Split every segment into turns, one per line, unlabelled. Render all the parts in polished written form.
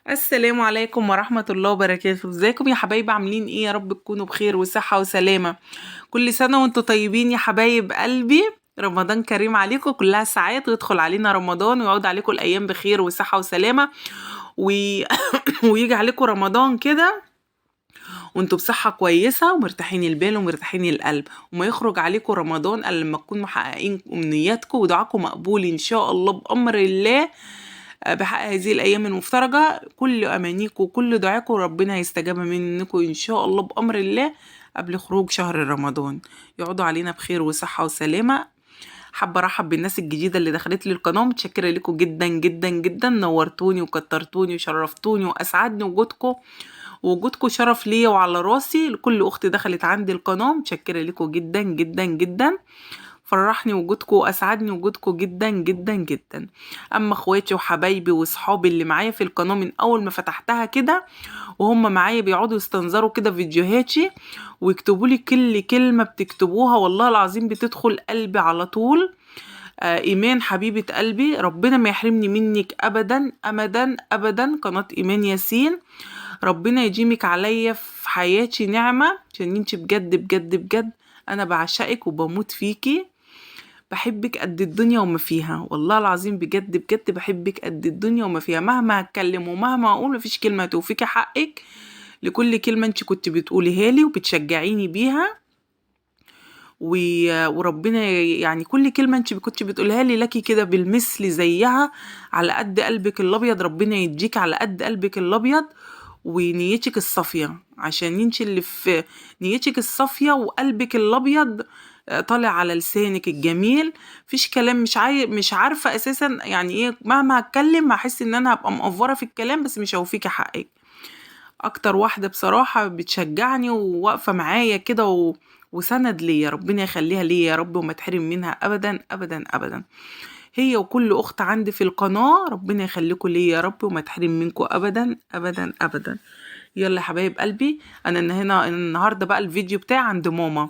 السلام عليكم ورحمة الله وبركاته. ازيكم يا حبايب؟ عاملين ايه؟ يا رب تكونوا بخير وصحة وسلامة. كل سنة وانتم طيبين يا حبايب قلبي. رمضان كريم عليكم، كلها ساعات ويدخل علينا رمضان ويعود عليكم الأيام بخير وصحة وسلامة ويجي عليكم رمضان كده وانتم بصحة كويسة ومرتاحين البال ومرتاحين القلب، وما يخرج عليكم رمضان الا لما تكونوا محققين امنياتكم ودعاكم مقبول ان شاء الله بأمر الله بحق هذه الأيام المفترجة. كل أمانيكم وكل دعاكم ربنا هيستجاب منكم إن شاء الله بأمر الله قبل خروج شهر رمضان. يقعدوا علينا بخير وصحة وسلامة. حابة أرحب بالناس الجديدة اللي دخلت لي القناة، متشكرة لكم جدا جدا جدا، نورتوني وكترتوني وشرفتوني وأسعدني وجودكم، وجودكم شرف ليا وعلى راسي. لكل أخت دخلت عندي القناة متشكرة لكم جدا جدا جدا، فرحني وجودكم واسعدني وجودكم جدا جدا جدا. اما اخواتي وحبايبي واصحابي اللي معايا في القناة من اول ما فتحتها كده وهم معايا بيقعدوا يستنظروا كده فيديوهاتي ويكتبوا لي كل كلمة بتكتبوها، والله العظيم بتدخل قلبي على طول. ايمان حبيبه قلبي، ربنا ما يحرمني منك ابدا ابدا ابدا. قناة ايمان ياسين ربنا يديمك عليا في حياتي نعمه، عشان انت بجد بجد بجد انا بعشقك وبموت فيكي، بحبك قد الدنيا وما فيها، والله العظيم بجد بجد بحبك قد الدنيا وما فيها. مهما هتكلم ومهما اقول مفيش كلمة توفيكي حقك لكل كلمة انت كنت بتقوليها لي وبتشجعيني بيها، وربنا يعني كل كلمة انت كنت بتقولها لي لكي كده بالمثل زيها، على قد قلبك الابيض ربنا يديك على قد قلبك الابيض ونيتك الصافية، عشان انت اللي في نيتك الصافية وقلبك الابيض طالع على لسانك الجميل. مفيش كلام، مش عارفه اساسا يعني ايه، مهما هتكلم هحس ان انا هبقى مقفره في الكلام، بس مش هوفيكي حقك. اكتر واحدة بصراحة بتشجعني وواقفه معايا كده وسند ليا، ربنا يخليها ليا يا رب وما تحرم منها ابدا ابدا ابدا، هي وكل اخت عندي في القناة ربنا يخليكم ليا يا رب وما تحرم منكم ابدا ابدا ابدا. يلا يا حبايب قلبي، انا هنا النهارده بقى الفيديو بتاعي عند ماما،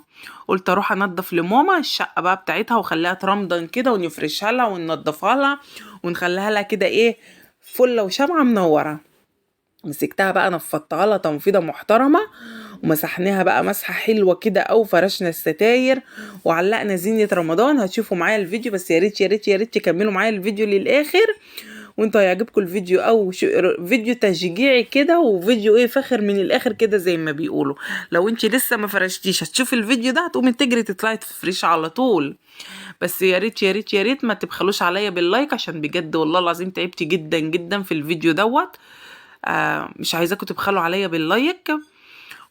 قلت اروح انضف لماما الشقة بقى بتاعتها واخليها ترمضن كده ونفرشها لها وننضفها لها ونخليها لها كده ايه فله وشمعه منورة. مسكتها بقى نفضتها لها تنفيضه محترمه ومسحناها بقى مسحه حلوة كده، او فرشنا الستاير وعلقنا زينة رمضان. هتشوفوا معايا الفيديو، بس يا ريت يا ريت يا ريت تكملوا معايا الفيديو للاخر، وانتوا هيعجبكم الفيديو، او فيديو تشجيعي كده وفيديو ايه فاخر من الاخر كده زي ما بيقولوا. لو انت لسه ما فرشتيش هتشوفي الفيديو ده هتقومي تجري تطلعي تفرشي على طول. بس يا ريت يا ريت يا ريت ما تبخلوش عليا بال like، عشان بجد والله العظيم تعبت جدا جدا في الفيديو دوت. مش عايزاكم تبخلوا عليا بال like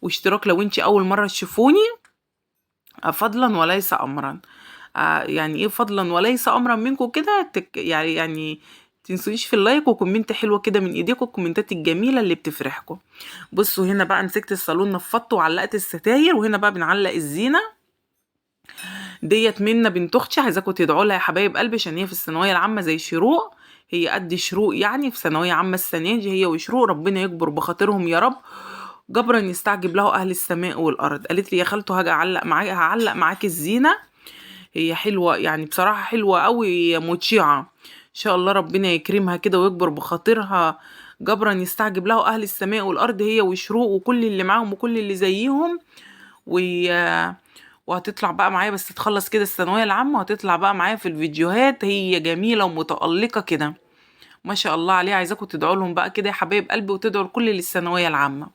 واشتراك لو انت اول مرة تشوفوني، فضلا وليس امرا. يعني ايه فضلا وليس امرا منكم كده، يعني تنسونيش في ال like و comment حلوة كده من ايديكم، الكومنتات الجميلة اللي بتفرحكم. بصوا هنا بقى مسكت الصالون نفضته وعلقت الستاير، وهنا بقى بنعلق الزينة ديت منا بنت اختي، عايزاكم تدعوا لها يا حبايب قلبي عشان هي في الثانوية العامة زي شروق، هي قد شروق يعني في ثانوية عامة السنة دي هي وشروق، ربنا يكبر بخاطرهم يا رب جبرا يستعجب له اهل السماء والارض. قالت لي يا خالته هاجي اعلق معاك، هعلق معاك الزينة، هي حلوة يعني بصراحة حلوة قوي مطيعة، ان شاء الله ربنا يكرمها كده ويكبر بخاطرها جبرا يستعجب له اهل السماء والارض، هي وشروق وكل اللي معاهم وكل اللي زيهم. وهتطلع بقى معايا بس تخلص كده الثانوية العامة، وهتطلع بقى معايا في الفيديوهات، هي جميلة ومتالقه كده ما شاء الله عليها. عايزاكم تدعوا لهم بقى كده يا حبايب قلبي، وتدعوا لكل اللي الثانوية العامة.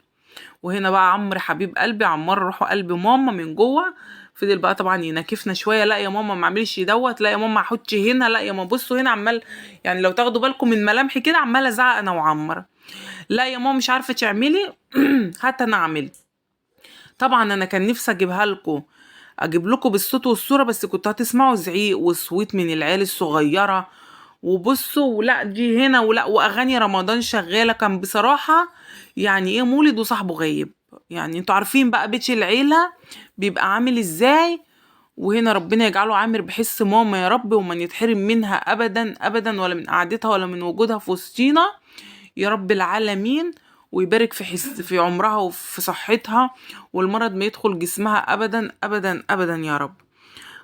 وهنا بقى عمرو حبيب قلبي، عمار روحه قلب ماما من جوه، فضل بقى طبعا يناكفنا شوية، لا يا ماما ما اعملش دوت، لا يا ماما حطي هنا، لا يا ماما بصوا هنا، عمال يعني لو تاخدوا بالكم من ملامحي كده عماله ازعق انا وعمر، لا يا ماما مش عارفه تعملي هات انا اعمل. طبعا انا كان نفسي اجيبها لكم، اجيب لكم بالصوت والصورة، بس كنتوا هتسمعوا زعيق وصويت من العيال الصغيرة، وبصوا ولا دي هنا ولا واغاني رمضان شغالة. كان بصراحة يعني ايه مولد وصاحبه غايب، يعني انتوا عارفين بقى بيت العيلة بيبقى عامل ازاي. وهنا ربنا يجعله عامر بحس ماما يا رب، وما نتحرم منها ابدا ابدا، ولا من قعدتها ولا من وجودها في وسطينا يا رب العالمين، ويبارك في حس في عمرها وفي صحتها، والمرض ما يدخل جسمها ابدا ابدا ابدا يا رب.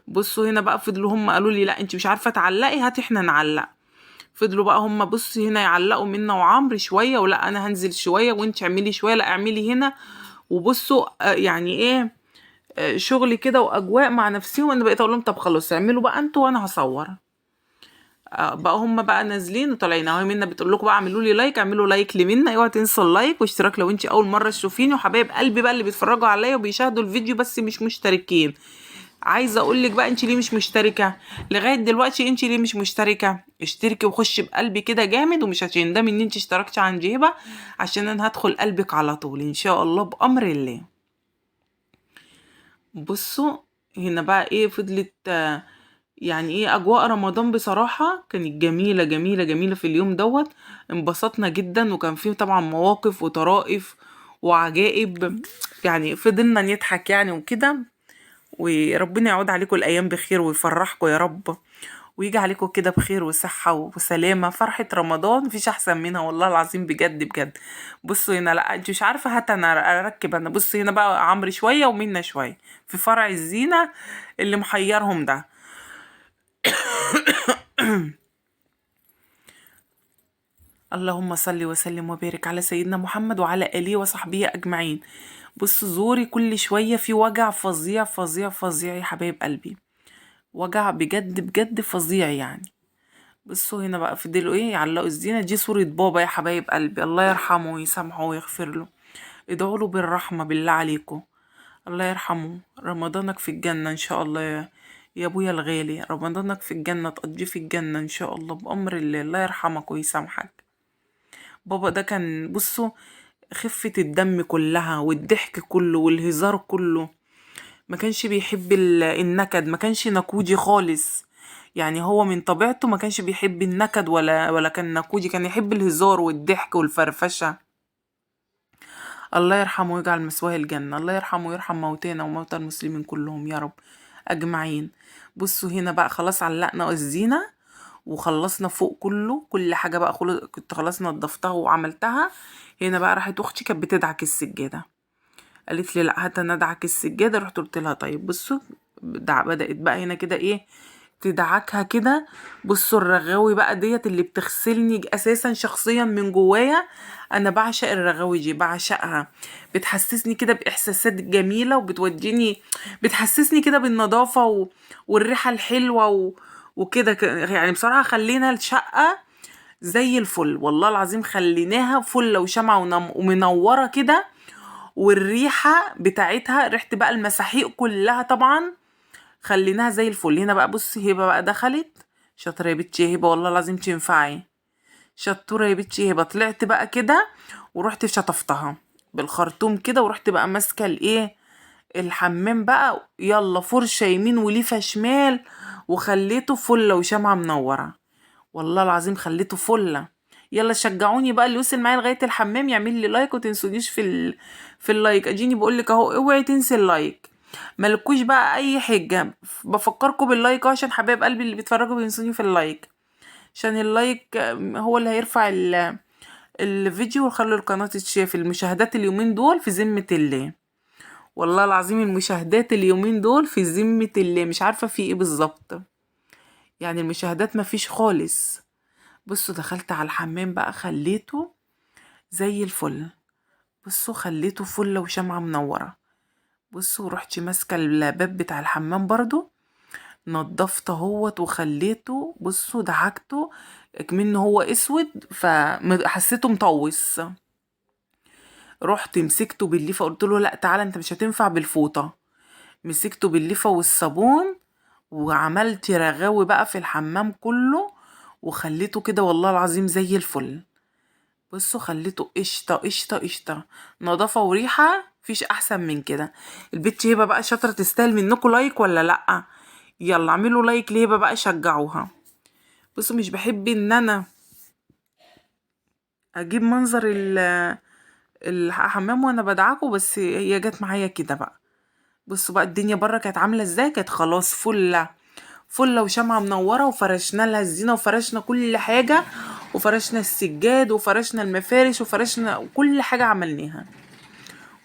بصوا هنا بقى فضلوا هم قالوا لي لا انت مش عارفه تعلقي، هاتي احنا نعلق. فضلوا بقى هم بصي هنا يعلقوا منا وعمرو شوية، ولا انا هنزل شوية وانت اعملي شوية، لا اعملي هنا. وبصوا يعني ايه شغل كده واجواء مع نفسهم. انا بقيت اقول لهم طب خلاص اعملوا بقى انتوا وانا هصور. بقى هم بقى نازلين وطالعين اهو. منا بتقول لكم بقى اعملوا لي like، اعملوا like لمنا، اوعوا تنسوا ال like واشتراك لو انت اول مرة تشوفيني. وحبايب قلبي بقى اللي بيتفرجوا عليا وبيشاهدوا الفيديو بس مش مشتركين، عايزه اقول لك بقى انت ليه مش مشتركة لغاية دلوقتي؟ انت ليه مش مشتركة؟ اشتركي وخشي بقلبي كده جامد، ومش هتندمي ان انت اشتركتي عند هبه، عشان انا هدخل قلبك على طول ان شاء الله بامر الله. بصوا هنا بقى ايه فضلت يعني ايه اجواء رمضان بصراحة كانت جميلة جميلة جميلة في اليوم دوت، انبسطنا جدا، وكان فيه طبعا مواقف وطرائف وعجائب، يعني فضلنا نضحك يعني وكده. وربنا يعود عليكم الايام بخير ويفرحكم يا رب، ويجي عليكم كده بخير وصحة وسلامة. فرحة رمضان مفيش احسن منها والله العظيم بجد بجد. بصوا هنا، لا انت مش عارفة هات انا اركب انا. بصوا هنا بقى عمرو شوية ومنا شوية في فرع الزينة اللي محيرهم ده. اللهم صل وسلم وبارك على سيدنا محمد وعلى آله وصحبه أجمعين. بصوا زوري كل شوية في وجع فظيع فظيع فظيع يا حبايب قلبي، وجع بجد بجد فظيع يعني. بصوا هنا بقى فضلوا ايه يعلقوا الزينة. دي صورة بابا يا حبايب قلبي، الله يرحمه ويسامحه ويغفر له، ادعوا له بالرحمة بالله عليكم، الله يرحمه. رمضانك في الجنة ان شاء الله يا ابويا الغالي، رمضانك في الجنة، تقضيه في الجنة ان شاء الله بأمر الله، الله يرحمك ويسامحك. بابا ده كان بصوا خفة الدم كلها والضحك كله والهزار كله، ما كانش بيحب النكد، ما كانش نكودي خالص يعني، هو من طبيعته ما كانش بيحب النكد ولا كان نكودي، كان يحب الهزار والضحك والفرفشة. الله يرحمه ويجعل مثواه الجنة، الله يرحمه ويرحم موتانا وموتى المسلمين كلهم يا رب أجمعين. بصوا هنا بقى خلاص علقنا الزينة وخلصنا فوق كله، كل حاجة بقى كنت خلاص نظفتها وعملتها. هنا بقى راحت اختي كانت بتدعك السجادة، قالت لي لا هات انا ادعك السجادة، رحت قلت لها طيب. بصوا بدأت بقى هنا كده ايه تدعكها كده. بصوا الرغاوي بقى ديت اللي بتغسلني اساسا شخصيا من جوايا، انا بعشق الرغاوي دي، بعشقها، بتحسسني كده باحساسات جميلة، وبتوديني بتحسسني كده بالنظافة والريحه الحلوة وكده. يعني بصراحة خلينا الشقة زي الفل والله العظيم، خليناها فله وشمعه ومنوره كده، والريحه بتاعتها ريحه بقى المساحيق كلها طبعا خليناها زي الفل. هنا بقى بصي هبه بقى دخلت، شاطرة يا بنتي هبه والله العظيم تنفعي، شطوره يا بنتي هبه. طلعت بقى كده ورحت شطفتها بالخرطوم كده، ورحت بقى ماسكه الايه الحمام بقى، يلا فرشه يمين وليفه شمال، وخليته فله وشمعه منورة والله العظيم، خليته فله. يلا شجعوني بقى اللي وصل معايا لغاية الحمام يعمل لي like، وتنسونيش في ال like. اديني بقول لك اهو، اوعي تنسي ال like، مالكوش بقى اي حاجة، بفكركم بال like عشان حبايب قلبي اللي بيتفرجوا بينسوني في ال like، عشان ال like هو اللي هيرفع الفيديو ويخلي القناة تتشاف. المشاهدات اليومين دول في ذمه الله والله العظيم، المشاهدات اليومين دول في ذمه الله، مش عارفه في ايه بالظبط يعني، المشاهدات مفيش خالص. بصوا دخلت على الحمام بقى خليته زي الفل، بصوا خليته فله وشمعة منورة. بصوا رحت ماسكة الباب بتاع الحمام برضو نضفت اهوت وخليته، بصوا دعكته منه هو اسود فحسيته مطوس، رحت مسكته بالليفة قلت له لا تعالى انت مش هتنفع بالفوطة، مسكته بالليفة والصابون وعملت رغاوي بقى في الحمام كله، وخليته كده والله العظيم زي الفل. بصوا خليته قشطه قشطه قشطه، نظافة وريحه مفيش احسن من كده. البت هبه بقى شاطرة، تستاهل منكم like ولا لا؟ يلا اعملوا like لهبه بقى، شجعوها. بصوا مش بحب ان انا اجيب منظر الحمام وانا بدعكه، بس هي جت معايا كده بقى. بصوا بقى الدنيا بره كانت عامله ازاي، كانت خلاص فله فله وشمعه منورة، وفرشنا لها الزينة وفرشنا كل حاجة، وفرشنا السجاد وفرشنا المفارش وفرشنا كل حاجة عملناها.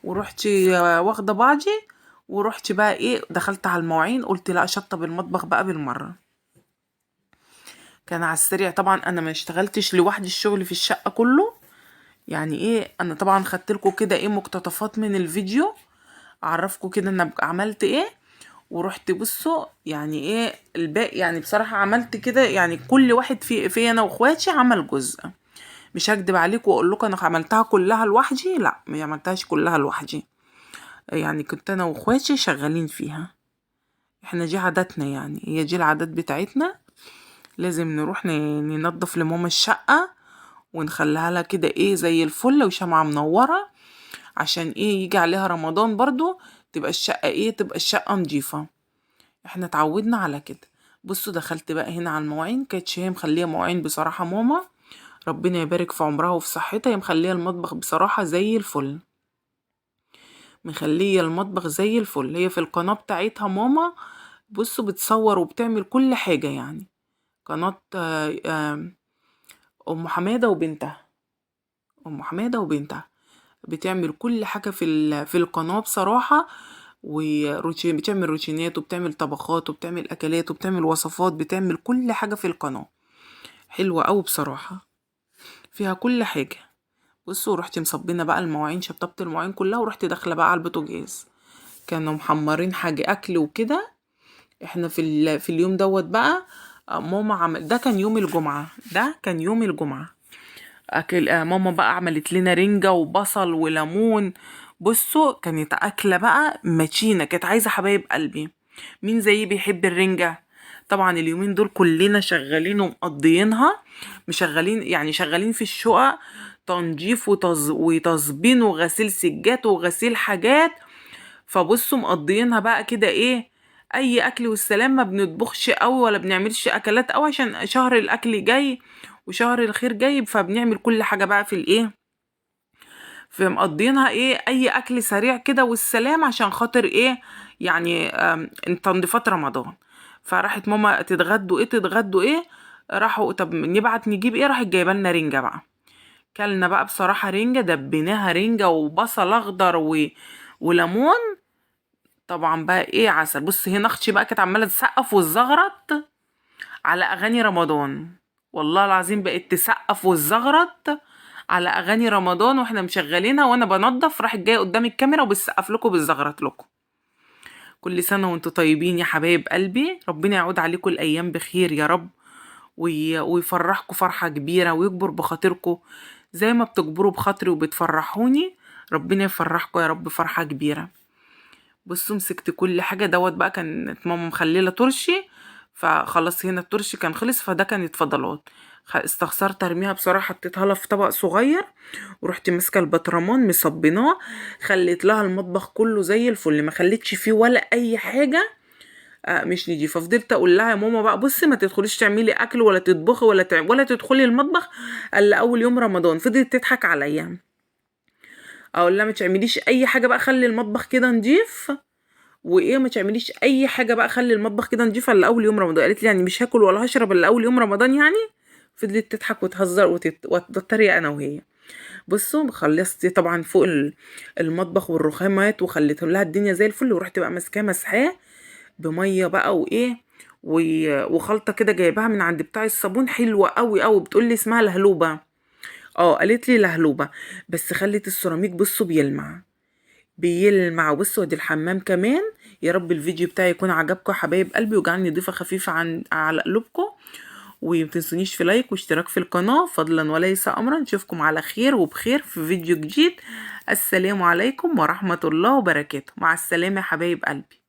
ورحت واخده بعضي ورحت بقى ايه دخلت على المواعين، قلت لا شطب المطبخ بقى بالمرة. كان على السريع. طبعا انا ما اشتغلتش لوحدي الشغل في الشقة كله، يعني ايه، انا طبعا خدت لكم كده ايه مقتطفات من الفيديو اعرفكم كده انا عملت ايه. ورحت بصوا يعني ايه الباقي، يعني بصراحة عملت كده، يعني كل واحد في انا واخواتي عمل جزء. مش هكدب عليكم واقول لكم انا عملتها كلها لوحدي، لا ما عملتهاش كلها لوحدي، يعني كنت انا واخواتي شغالين فيها. احنا دي عاداتنا، يعني هي دي العادات بتاعتنا، لازم نروح ننظف لماما الشقة ونخليها لها كده ايه زي الفل وشمعة منورة، عشان ايه يجي عليها رمضان برضو تبقى الشقة ايه، تبقى الشقة نظيفة. احنا اتعودنا على كده. بصوا دخلت بقى هنا على المواعين، كانت هي مخليه مواعين بصراحة، ماما ربنا يبارك في عمرها وفي صحتها، هي مخليه المطبخ بصراحة زي الفل، مخليه المطبخ زي الفل. هي في القناة بتاعتها ماما بصوا بتصور وبتعمل كل حاجة، يعني قناة أم حمادة وبنتها، أم حمادة وبنتها بتعمل كل حاجة في القناة بصراحة، وروتين، بتعمل روتينات وبتعمل طبخات وبتعمل أكلات وبتعمل وصفات، بتعمل كل حاجة في القناة، حلوة أوي بصراحة، فيها كل حاجة. بصوا ورحت مصبينا بقى المواعين، شطبت المواعين كلها، ورحت داخلة بقى على البوتاجاز، كانوا محمرين حاجة أكل وكده. احنا في اليوم دوت بقى ماما عمل، ده كان يوم الجمعة، ده كان يوم الجمعة أكل، ماما بقى عملت لنا رنجة وبصل وليمون. بصوا كانت أكلة بقى متينة، كانت عايزة حبايب قلبي. مين زيي بيحب الرنجة؟ طبعا اليومين دول كلنا شغالين ومقضيينها، مشغلين يعني شغالين في الشقق تنظيف وتظبين وغسيل سجات وغسيل حاجات، فبصوا مقضيينها بقى كده ايه اي اكل والسلام، ما بنطبخش قوي ولا بنعملش اكلات قوي عشان شهر الاكل جاي وشهر الخير جاي، فبنعمل كل حاجة بقى في الايه، فمقضينها ايه اي اكل سريع كده والسلام، عشان خاطر ايه يعني تنظيفات رمضان. فراحت ماما تتغدوا ايه، تتغدوا ايه، راحوا طب نبعت نجيب ايه، راحت جايبه لنا رنجه بقى. كلنا بقى بصراحة رنجه، دبيناها رنجه وبصل اخضر وليمون، طبعا بقى ايه عسل. بص هنا اختي بقى كانت عماله تسقف وتزغرط على اغاني رمضان، والله العظيم بقت تسقف وتزغرط على اغاني رمضان واحنا مشغلينها وانا بنضف، راحت جاية قدام الكاميرا وبتسقف لكم وبتزغرط لكم. كل سنة وانتم طيبين يا حبايب قلبي، ربنا يعود عليكم الايام بخير يا رب، ويفرحكم فرحه كبيرة ويكبر بخاطركم زي ما بتكبروا بخاطري وبتفرحوني، ربنا يفرحكم يا رب فرحه كبيرة. بصوا مسكت كل حاجة دوت بقى، كانت ماما مخلله ترشي، فخلاص هنا الترشي كان خلص، فده كانت فضلات، استخسرت ارميها بصراحة، حطيتها لها في طبق صغير، ورحت ماسكه البطرمان مصبيناه، خليت لها المطبخ كله زي الفل، ما خليتش فيه ولا اي حاجة مش نضيفه. فضلت اقول لها يا ماما بقى بصي ما تدخليش تعملي اكل ولا تطبخي ولا تدخلي المطبخ الا اول يوم رمضان. فضلت تضحك عليا، اقول لها ما تعمليش اي حاجة بقى، خلي المطبخ كده نضيف، وايه ما تعمليش اي حاجة بقى، خلي المطبخ كده نضيف الا اول يوم رمضان. قالت لي يعني مش هاكل ولا هشرب الا اول يوم رمضان يعني؟ فضلت تضحك وتهزر وتتريق انا وهي. بصوا خلصت طبعا فوق المطبخ والرخامات، وخليت لها الدنيا زي الفل، ورحت بقى ماسكاه مسحاه بميه بقى وايه وخلطه كده جايباها من عند بتاع الصابون، حلوة قوي قوي، بتقول لي اسمها لهلوبه، قالت لي لهلوبه، بس خلت السيراميك بصوا بيلمع بيلمع. بصوا ادي الحمام كمان. يا رب الفيديو بتاعي يكون عجبكم يا حبايب قلبي، وجعلني ضيفه خفيفة على قلوبكم، ومتنسونيش في لايك واشتراك في القناة فضلا وليس امرا. نشوفكم على خير وبخير في فيديو جديد. السلام عليكم ورحمة الله وبركاته. مع السلامة يا حبايب قلبي.